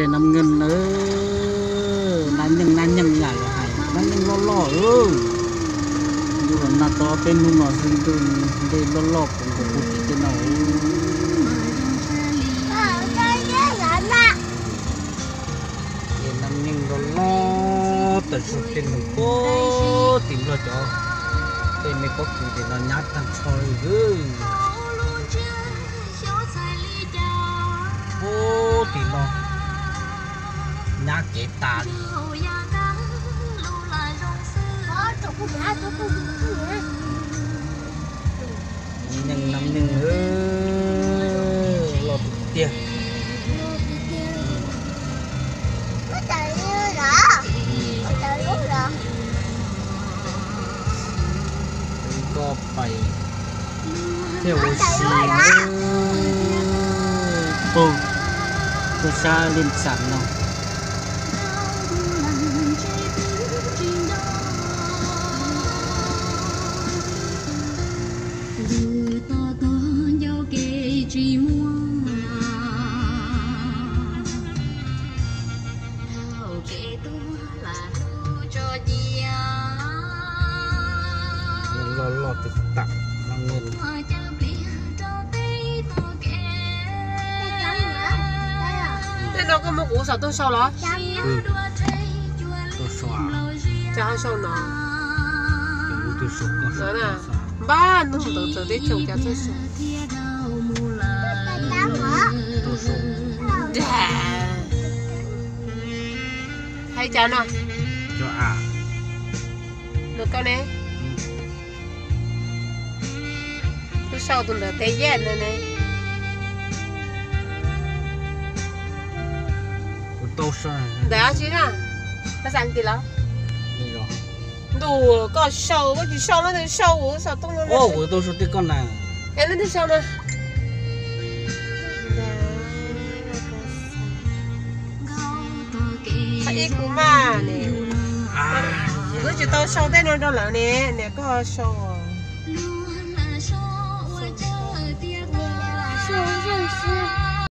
Nam nkeeg na, nam nkeeg nam nkeeg yam los hais nam nkeeg loj loj. Yus los nag tau peb hnub no xwb ntuj nplej loj loj puv nkaus puv tim tej no. Nam nkeeg loj loj tawm zog tej nus puag tim Nplog cov tej me pob kws tim no nyab tag nrho li. Puag tim no nyab kev tas li. Nkeeg nam nkeeg loj tiag. Koj pais thiab ua si. Tuaj, tuaj sab Liaj Xam no. Loj loj tus tam no. Tej no koj muab kuv saum tuaj sau los? Tuaj sau. Cas ho sau no? Npaj nug ntawd txawv teb chaws cas tuaj sau. Hais cas no? Nug koj ne. Tuaj sau tus ntawd teb yaj ntawd ne. Ntawd tsi na? Koj xav kis los? Ntuj, koj sau koj tsis sau leej twg sau, kuv sau tuaj no. Es leej twg sau no? Ib kuv mas ne. Kuv tsis tau sau tej no rau lawv ne, niam koj sau.